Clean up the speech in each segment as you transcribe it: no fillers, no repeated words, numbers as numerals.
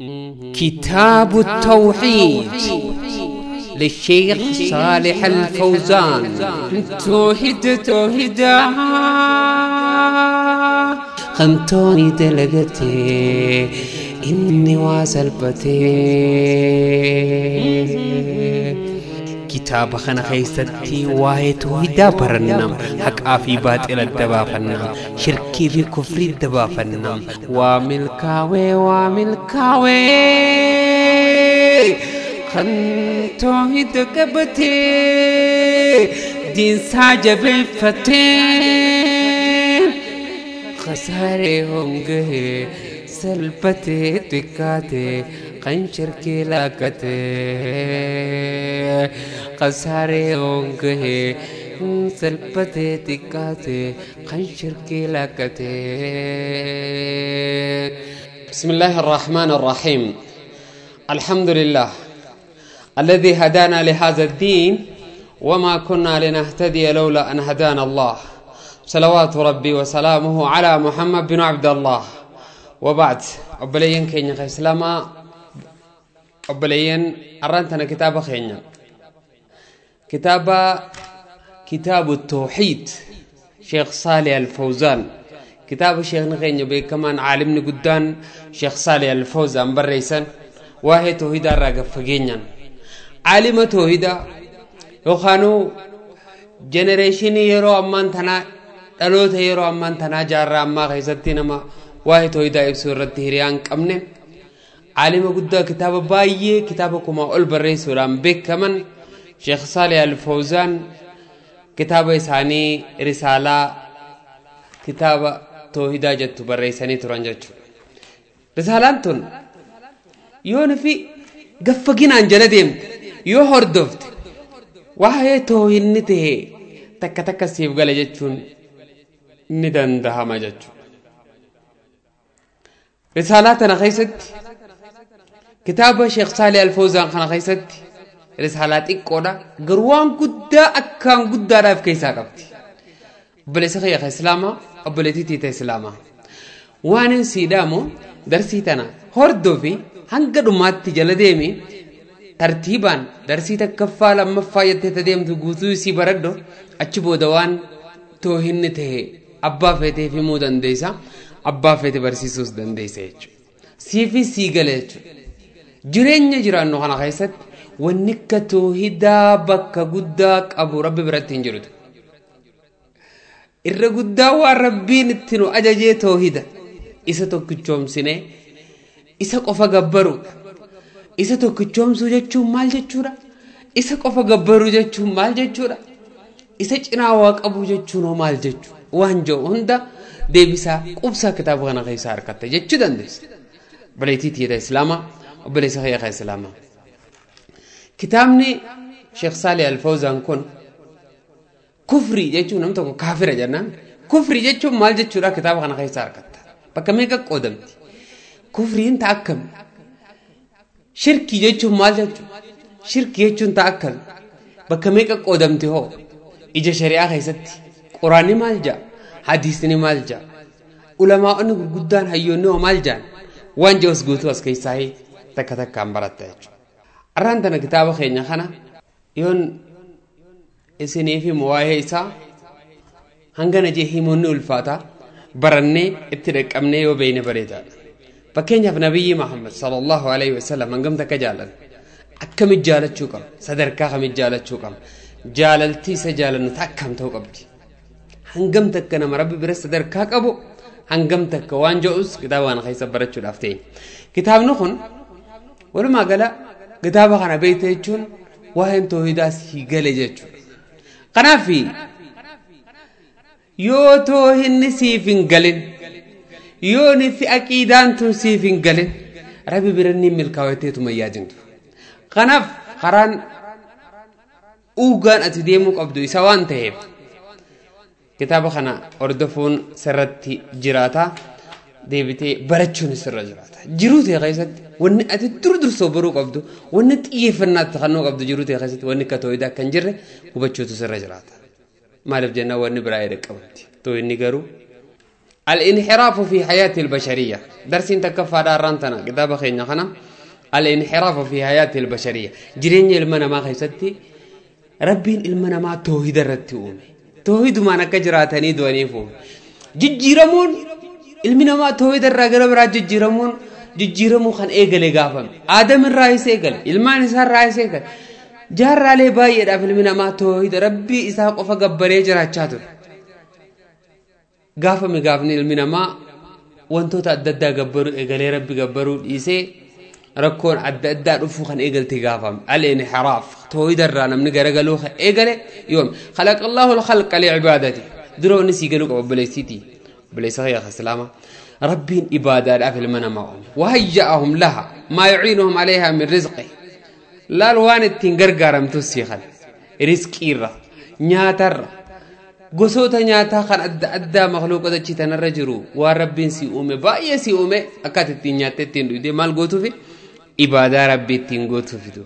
كتاب التوحيد للشيخ صالح الفوزان. توحيد توحيدا خنتوني دلقتي إني واسلبتي كتاب خنا خيستي واي توحيدا برنم حق في باطل الدبافنا شركي في كفر الدبافنا وملكاوي وملكاوي خن توحيد قبتي دين ساجب فتي خساري هونغه سلبتي تكاتي خن شركي لاكتي خساري هونغه سلبتي تكاتي خن شركي لاكتي. بسم الله الرحمن الرحيم. الحمد لله الذي هدانا لهذا الدين وما كنا لنهتدي لولا أن هدانا الله. صلوات ربي وسلامه على محمد بن عبد الله. وبعد، أبليين كينيا إسلاما، أبليين أرنتنا كتاب خينيا، كتاب التوحيد شيخ صالح الفوزان. كتاب شيخ نخينيا بكمان عالمني قدان شيخ صالح الفوزان بريسان وهي توحيد الرقب فجينيا عالم توحيد يخانو جنريشن يرو أمان تنا dhaloota yeroo ammaan tanaa jaarraa ammaa keessatti nama waa'ee tooyidaa ibsuu irratti hiriyaan qabne caalima guddaa kitaaba baay'ee kitaaba kumaa ol barreessuudhaan beekaman Sheekh Saalih Al-Fawzaan kitaaba isaanii risaalaa kitaaba toohidaa jettu barreessanii turan jechuudha. Risaalaan tun yoo nufi gaffaginaan jala deemte yoo hordofte waa'ee toohinni ta'e takka takka siif gala jechuun ni dandahama jechuudha. Risaalaa tana keessatti kitaaba Sheekh Saalih Al-Fawzaan kana keessatti risaalaa xiqqoodha garuu waan guddaa akkaan guddaadhaaf keessaa qabdi. Obboleessa kiyya Islaamaa, obboleettii tiita Islaamaa. Waan hin siidhaamu darsii tana hordofi hanga dhumaatti jala deemi tartiibaan darsii takkaffaa lammaffaa jettee deemtu guutuu isii baradhu achi booda waan toohinni ta'e abbaa feeteef himuu dandeessa, abbaa feete barsiisuus dandeessa jechuudha. Siifi sii gala jechuudha. Jireenya jiraannu kana keessatti wanni akka toohidaa bakka guddaa qabu rabbi biratti hin jirutu. Irra guddaa waan rabbiin itti nu ajajee toohida isa tokkichoomsinee isa qofa gabbaruudha. Isa tokkichoomsuu jechuun maal jechuudha? Isa qofa gabbaruu jechuun maal jechuudha? Isa cinaa waa qabu jechuun hoo maal jechuudha? Waan jiru hunda deebisaa qubsaa kitaaba kana keessaa harkatta jechuu dandeessa. Obboleettii tiita Islaamaa, obboleessa kiyya Islaamaa. Kitaabni Sheekh Saalih Al-Fawzaan kun kufrii jechuun namni tokko kaafira jennaan. Kufrii jechuun maal jechuudha kitaaba kana keessaa harkatta. Bakka meeqa qoodamti? Kufriin ta'a akkami? Shirkii jechuun maal jechuudha? Shirkii jechuun ta'a akkami? Bakka meeqa qoodamti hoo? Ija shari'aa keessatti Quraanni maal ja'a? Hadiisni maal ja'a? Ulamaa'onni gurguddaan hayyoonni hoo maal ja'an? Waan jedhus guutuu as keessaa takka takkaan baratta jechuudha. Arraan tana kitaaba keenya kana yoon isiniif himu waa'ee isaa hangana jee himuun ni ulfaata barannee itti dhaqqabnee yoo beeyne bareedaadha. Fakkeenyaaf Nabiyyi Muhammad sallallahu alaihi wasallam hangam takka jaallan akkamit jaalachuu qaba? Sadarkaa kamit jaalachuu qaba? Jaalaltii isa jaalannu akkam ta'uu qabdi? Hangam takka nama rabbi bira sadarkaa qabu hangam takka waan jedhus kitaaba kana keessa barachuudhaaf ta'e. Kitaabni kun walumaa gala kitaaba kana beekte jechuun waa'een toohidaa sii gale jechuudha. Kanaaf yoo toohinni siif hin galin, yoo nifi aqiidaan tun siif hin galin, rabbi bira ni milkaa'atteetuma yaadintu. Kanaaf karaan uugaan ati deemuu qabdu isa waan ta'eef kitaaba kana hordofuun sirratti jiraata, deebitee barachuun sirra jiraata. Jiruu ta'e keessatti wanni ati dur dursoo baruu qabdu, wanni xiyyeeffannaatti kennuu qabdu jiruu ta'e keessatti wanni akka tooyidaa akka hin jirre hubachuutu sirra jiraata. Maaliif jennaan wanni biraa jedhe qabatti. Tooyinni garuu الانحراف في حياة البشرية درسين تكفى دارانتنا كتاب خينا خنا الانحراف في حياة البشرية جرين المنا ما خيستي ربين المنا ما توحيد رتي توحيد ما نكجراتني دوانيفو ججيرمون المنا ما توحيد الرجل برا ججيرمون ججيرمو خان ايغلي غافم ادم الرئيس ايغل المان سار الرئيس ايغل جار علي باي داف المنا ما توحيد ربي اسحاق قف غبري جراچاتو غافم غافني المنا ما وانتو تاددا غبرو ايغلي ربي غبرو ديسي ركون عددا دفو خان ايغلتي غافم الانحراف توحيد الرانم نغرغلو ايغلي يوم خلق الله الخلق لعبادته درو نسي غلو قبليسيتي بليس يا سلامه ربين إبادة أفل من معهم وهيأهم لها ما يعينهم عليها من رزقه لا الوان التنقرقرم تسيخل رزق إيرا نياتر قصوتا نياتا خان أدى مخلوق أدى الرجرو وربين سي أمي باقي سي أمي أكات التنيات التندو دي مال قوتو في إبادة ربي التنقوتو في دو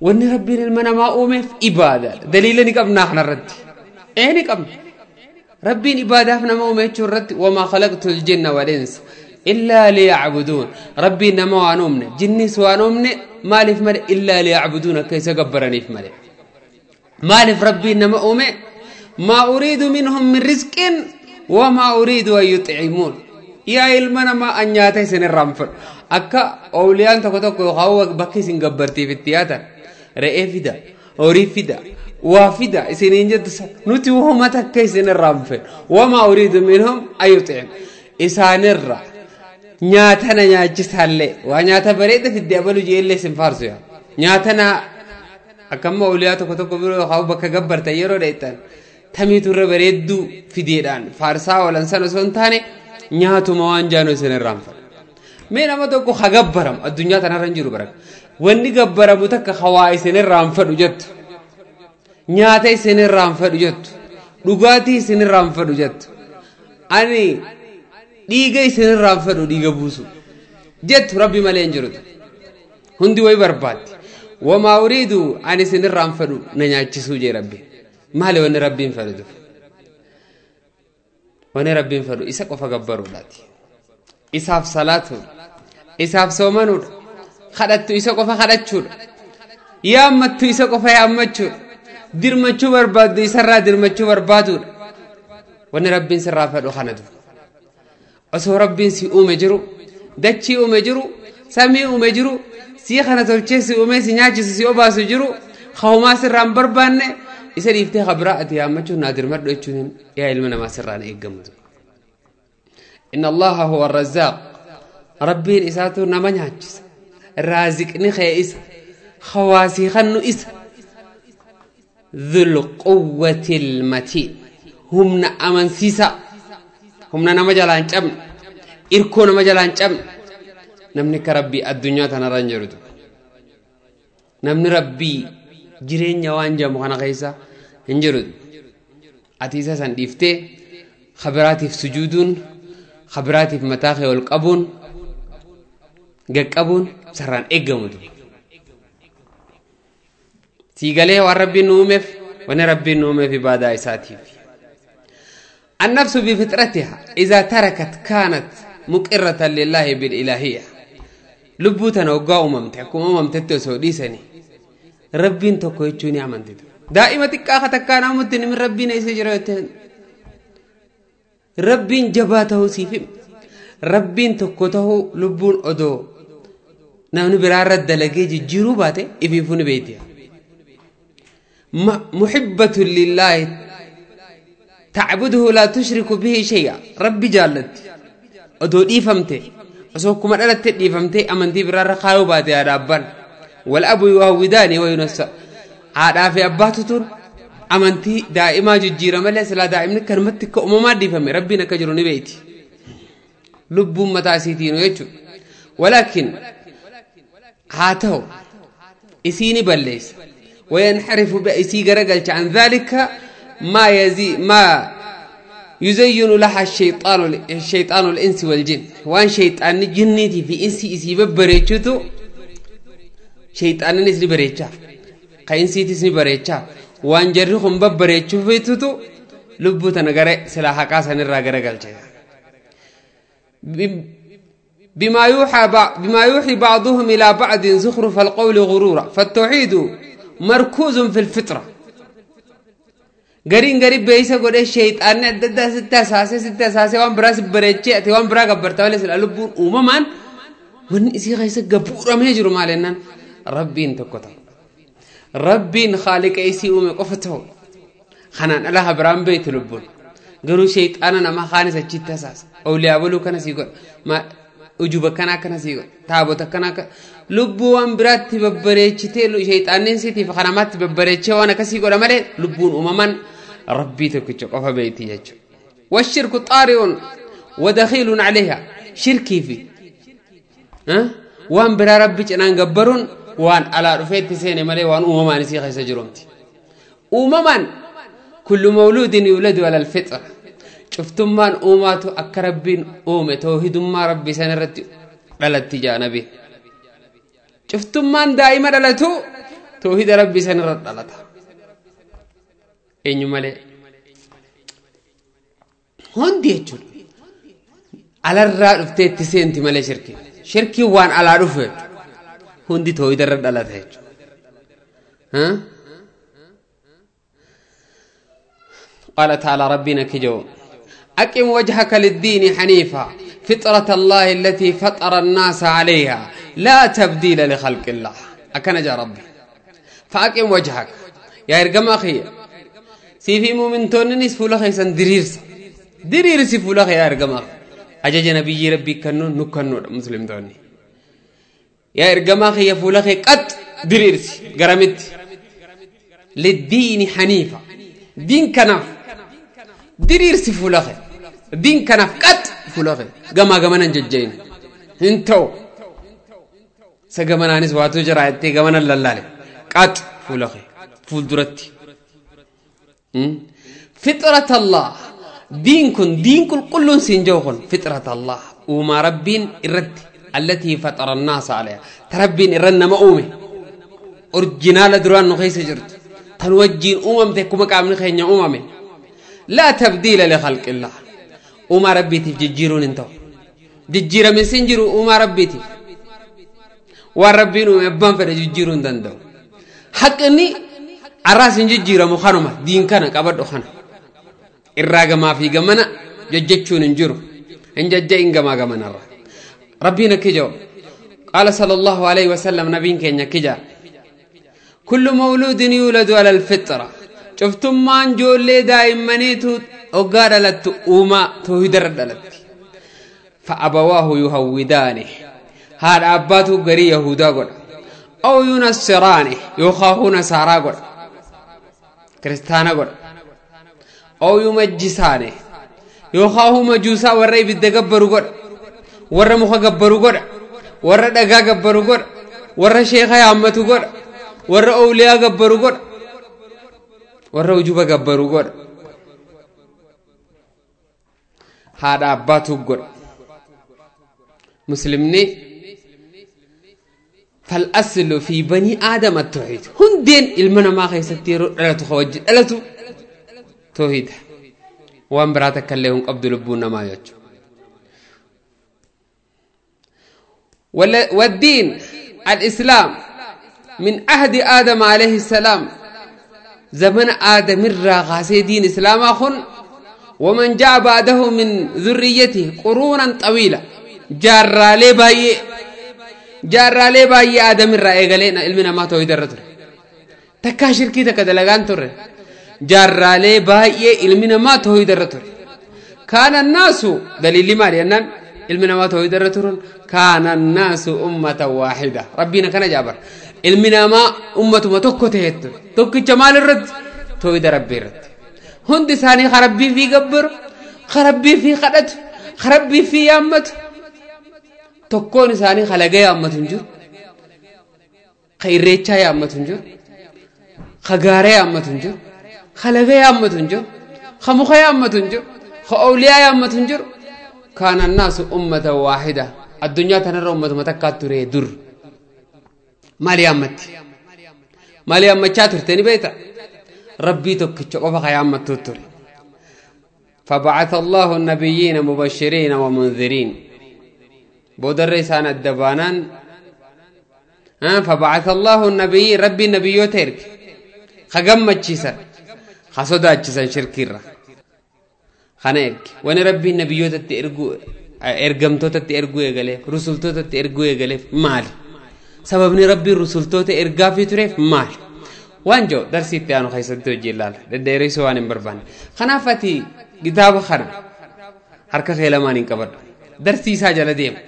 وان ربين المنا ما أمي في إبادة دليل نقبنا احنا الرد إيه نقبنا ربين إبادة فنما أمي وما خلقت الجن والإنس إلا ليعبدون ربي نما وانومنا جنس وانومنا مالف مالي إلا ليعبدون كيس قبرني في مالي مالف ربي نما أمي ما أريد منهم من رزق وما أريد أن يطعمون يا إلمنا ما أنياتي سن الرمفر أكا أوليان تكتوك يخاوك بكي سن قبرتي في التياتر رئي فدا أوري فدا وافدا سنين جد نتي وهم تكي سن الرمفر وما أريد منهم أن يطعم إسان الرّ نياتنا نياجسالي ونياتا بريدة في الدبلو جيلي سنفارسيا نياتنا أكما أولياتو كتوكو برو خاو بكا قبر تيرو ديتان تميتو ربريدو في ديران فارسا والانسان سنتاني نياتو موان جانو سن الرامفر مين أما توكو خقبرم الدنيا تنرنجرو برك واني قبرمو تكا خواي سن الرامفر وجت نياتي سن الرامفر وجت رقاتي سن الرامفر وجت أني dhiiga isin irraan fedhu dhiiga buusu jettu rabbi malee hin jirutu hundi way barbaaddi wamaa uriidu ani isin irraan fedhu na nyaachisuu jee rabbi maali wanni rabbiin fedhu wanni rabbiin fedhu isa qofa gabbaruudhaati isaaf salaatuudha isaaf soomanuudha kadhattu isa qofa kadhachuudha yaammattu isa qofa yaammachuudha dirmachuu barbaaddu isarraa dirmachuu barbaaduudha wanni rabbiin sirraa fedhu kanatu osoo rabbiin si uume jiru dachii uume jiru samii uume jiru sii kana tolchee si uume si nyaachisu si obaasu jiru hawmaa sirraan barbaanne isa dhiiftee kabraa ati yaammachuun naa dirmadhu jechuun yaa ilma namaa sirraan eeggamutu. Inna Allaha huwa arrazzaaq rabbiin isaatu nama nyaachisa raaziqni kee isa hawaasii kannu isa dhul quwwati almatiin humna amansiisaa humna nama jalaan cabne irkoo nama jalaan cabne namni akka rabbii addunyaa tanarra hin jirutu namni rabbii jireenya waan jedhamu kana keessa hin jirutu ati isa san dhiiftee khabiraatiif sujuuduun khabiraatiif mataa kee ol qabuun gaqqabuun sarraan eeggamutu sii galee waan rabbiin nu uumeef wanni rabbiin nu uumeef ibaadaa isaatiif. النفس بفطرتها إذا تركت كانت مقرة لله بالإلهية لبوتنا وقا أممتك أممتك سوديسني ربين تكويتشوني أمنتك دائما تكاخة تكان أمتني من ربين يسجرتين ربين جباته سيفم ربين تكوته لبون أدو نحن برارة دلقي جيرو باتي إفيفون بيتيا محبة لله تعبده لا تشرك به شيئا ربي جالت أدو إفهمته أسوكم أردت إفهمته أمنتي برارة خايو باتي يا ربان والأب يهوداني وينسى عاد في أباتتون أمنتي دائما ججيرة ملي سلا دائما كرمتك أمما ديفهمي ربي نكجروني بيتي لب متاسيتين ويجو ولكن هاته إسيني بليس وينحرف بإسي قرقلت عن ذلك ما يزين لها الشيطان الإنس والجن وان شيطان جنتي في إنسي إسي ببريتشتو شيطان نسي بريتشا قينسي تسني بريتشا وان جرخم ببريتشو فيتو لبوتا نغري سلا حقاسا نرا غرقلت. بما يوحي بعضهم إلى بعض زخرف القول غرورا. فالتوحيد مركوز في الفطرة. قرين قريب بيسا قول ايه الشيطان عدد 6 أساسي 6 أساسي وان براس بريتشي وان برا قبرتا وليس الألبون ومامان من إسي غيسا قبورا ميجرو مالنان ربين تكوتا ربين خالق إسي أمي قفته خنان الله برام بيت لبون قالوا شيطان أنا ما خانس أجيت أساس أولياء بلو كان سيقول ما ujuba kana kana siigo taabota kana lubbuu waan biraatti babbareechitee shayxaannin siitiif kanamaatti babbareechee waan akkasii godha malee lubbuun uumaman rabbii tokkicha qofa beeyti jechuudha. Washirku xaari'uun wadakhiiluun caleeha shirkii fi waan biraa rabbi cinaan gabbaruun waan alaa dhufeetti seene malee waan uumamaan isii keessa jirumti. Uumamaan kullu mawluudin yuuladu ala alfitra. Cuftummaan uumaatu akka rabbiin uume toohidummaa rabbii san irratti dhalatti jaanabi. Cuftummaan daa'ima dhalatu toohida rabbii san irratti dhalata. Eenyu malee hundi jechuudha. Alarraa dhuftee itti seenti malee shirki. Shirkiin waan alaa dhufu jechuudha. Hundi toohida irra dhalata jechuudha. قال تعالى ربنا كجو أقم وجهك للدين حنيفا فطرة الله التي فطر الناس عليها لا تبديل لخلق الله. أكن جاء ربي فأقم وجهك يا إرقم أخي سيفي مؤمن تونني سفول أخي سن دريرس درير سفول أخي يا إرقم أخي أجج نبي ربي كنون نكنون مسلم توني يا إرقم أخي يا فول أخي قد دريرس قرمت للدين حنيفا دين كنف درير سفول أخي دين كنف قد فلوغي قما قمنا ججين انتو سقمنا نسواتو جرعتي قمنا للالي قد فلوغي فول درتي فطرة الله دينكن دينكن كل سنجوخن فطرة الله وما ربين الرد التي فطر الناس عليها تربين الرن مؤومي أورجينال دران نخيس جرت تنوجين أمم تكما كامل خينيا أممي لا تبديل لخلق الله وما ربيتي ججيرون انتو ججيرا من سنجرو وما ربيتي والربين ويبان فدا ججيرون دندو حقني عراس ججيرا مخانما دين كان قبدو خنا الراغ ما في غمنا ججچون انجرو انججه انغما غمنا ربنا كجو قال صلى الله عليه وسلم نبين كenya كجا كل مولود يولد على الفطرة. شفتم مان جولي دائمانيتو وقال أوما توهدر دلت فأبواه يهودانه هذا أباته قري يهودا قل أو ينصرانه يخافون نصارى قل كريستانا قل أو يمجسانه يخافوا مجوسا ورأي بالدقبروا قل ورى مخ قبروا قل ورى دقا قبروا قل ورى شيخ يامتو قل ورى أولياء قبروا قل ورى وجوب قبروا قل هذا أباته قل مسلمني فالأصل في بني آدم التوحيد هندين المنا ما خيستيرو لا تخوج لا توحيد وان براتك اللي عبد لبونا ما يجو والدين الإسلام من عهد آدم عليه السلام زمن آدم الراغاسي دين إسلام أخن ومن جاء بعده من ذريته قرونا طويلة جارالي باي آدم الرأي قالينا علمنا ما توحيد الرتر تكاشر كده كدلغان تر جارالي باي علمنا ما توحيد الرتر كان الناس دليل ما لأن علمنا ما توحيد الرتر كان الناس أمة واحدة ربنا كان جابر علمنا ما أمة ما تكوته تك جمال الرد توحيد ربي الرد هند ثاني خربي في قبر خربي في خدت خربي في يامت tokkoon isaanii khalaqee yaammatu hin jiru, ka irreechaa yaammatu hin jiru, ka gaaree yaammatu hin jiru, ka laga yaammatu hin jiru, ka muka yaammatu hin jiru, ka awliyaa yaammatu hin jiru. Kaana annaasu ummatan waahida. Addunyaa tanarra ummatuma takkaa ture dur. Maali yaammatti? Maali yaammachaa turte ni beekta? Rabbii tokkicha qofa ka yaammattu ture. فبعث الله النبيين مبشرين ومنذرين. Boodarra isaan adda baanaan فبعث الله النبي ربي نبيوتا erge ka gammachiisan ka sodaachisan shirkiirra kana erge. Wani rabbiin nabiyyootatti erguu ergamtootatti erguu eegaleef rusultootatti erguu eegaleef maali? Sababni rabbiin rusultoota ergaafii tureef maali? Waan jiru darsii itti aanu keessatti hojii ilaala deddeerisuu waan hin barbaanne. Kanaaf ati kitaaba kana harka kee lamaan hin qabadhu. Darsii isaa jala deema.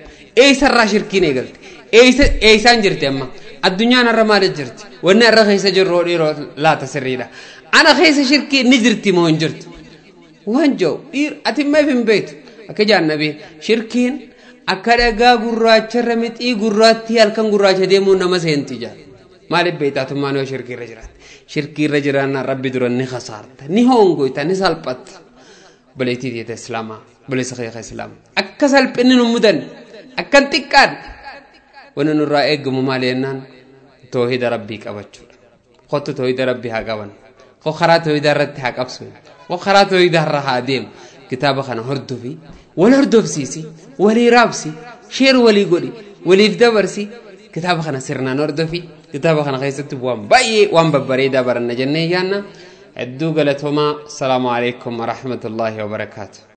Eessarraa shirkiin eegalte? Eessaan jirti amma? Addunyaan har'a maaliif jirti? Wanni har'a keessa jirru dhiiroo laata sirriidha. Ana keessa shirkii ni jirti moo hin jirtu? Waan jiru dhiir ati maaf hin beektu? Akka jaannabii shirkiin akka dhagaa gurraacharra mixii gurraattii halkan gurraacha deemuun nama seenti jaa. Maaliif beektaa yoo shirkiirra jiraatte? Shirkiirra jiraannaan rabbi dura ni khasaarta, ni hongoyta, ni salphatta. Obboleettii teeta Islaamaa, obboleessa keessa Islaamaa. Akka salphinni nu mudanne, akka hin xiqqaanne. Wanni nurraa eegamu maali jennaan toohida rabbii qabachuudha. Kottu toohida rabbii haa qaban. Ko karaa toohidaa irratti haa qabsu. Ko karaa toohidaa irra haa deemu. Kitaaba kana hordofi, wal hordofsiisi, walii raabsi, sheer walii godhi, waliif dabarsi. Kitaaba kana sirnaan hordofi. Kitaaba kana keessatti waan baay'ee waan babbareedaa baranna jennee yaanna. Hedduu galatoomaa. Assalaamu alaikum warahmatullaahi wabarakaatu.